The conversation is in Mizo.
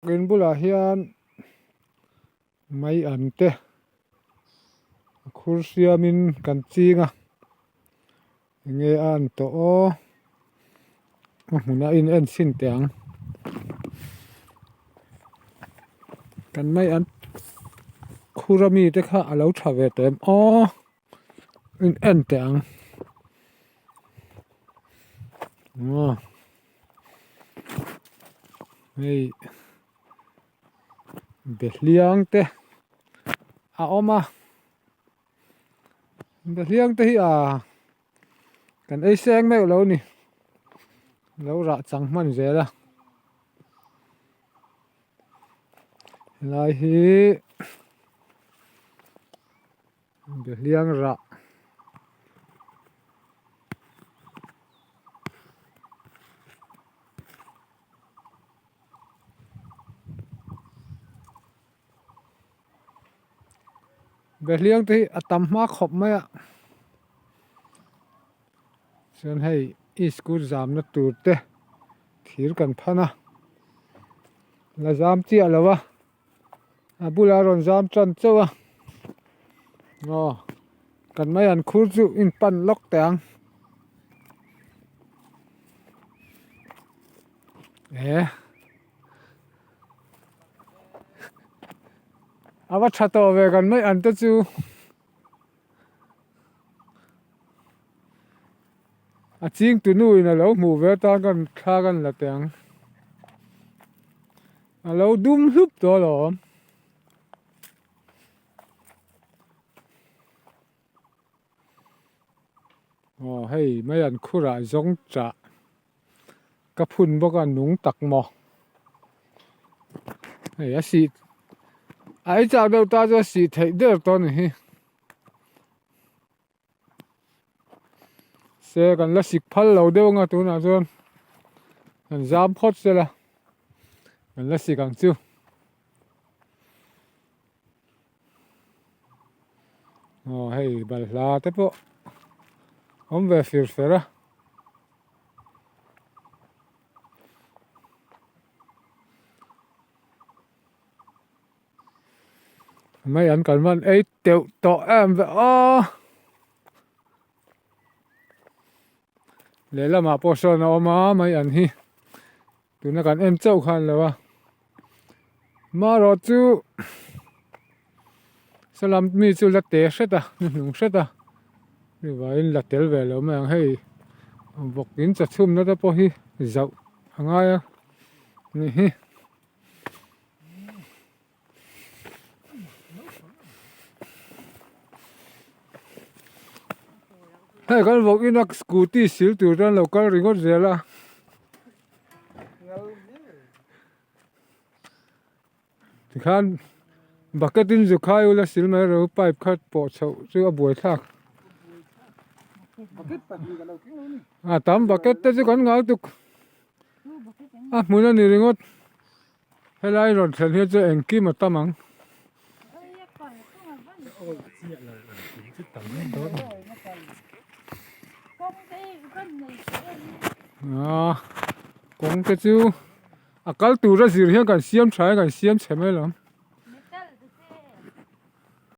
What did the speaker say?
In bulah hian mai an te a khur siamin kan ching a enge a an tawh aw a hmunah in en chhin teh ang kan mai an khur ami te kha a lo tha ve tawh em aw in en teh ang aw. Hei behliang te a awm a behliang te hi ah kan ei seng meuh lo a ni lo rah chang hman zel a helai hi behliang rah. Behliang te hi a tam hma khawp mai a chuan hei school zamna tur te thir kan phan a la zam chiah lo a a bulah a rawn zam tan chauh a aw kan mai an khur chu in pan lawk teh ang. E a va tha tawh ve kan mai an te chu a ching tu nu in a lo hmuh ve atan kan thla kan la teh ang a lo dum hlup tawh alawm. Aw hei mai an khurah zawng chah ka phun bawk a nung tak maw hei a sih a ei chak deuh ta chu a sih theih der tawh a ni hi se kan la sik phal lo deuh anga tunah chuan kan zam phawt sela kan la sik ang chu. Aw hei balhla te pawh awm ve fir fer a. Mai an kan van ei teuh tawh em ve aw. Lehlamah pawh sawn a awm a mai an hi. Tuna kan en chauh khan lo a marawh chu salam mi chu la te hret a ni hnung hret a chuvangin la tel ve lo mai ang hei vawk in chaw chhumna te pawh hi zauh a ngai a ni hi. Hei kan vawk ina scooty sil tur chuan lo kal ringawt zel a. Tikhan bucket in zu khai ula sil mai ro pipe kha pawh chhoh chu a buai thlak. A tam bucket te chu kan ngai tuk a hmun a ni ringawt. Helai rawn thlen hi chu engkim a tam ang. Kawng te chu a kal tura zir hian kan siam tha in kan siam chhe mai lo.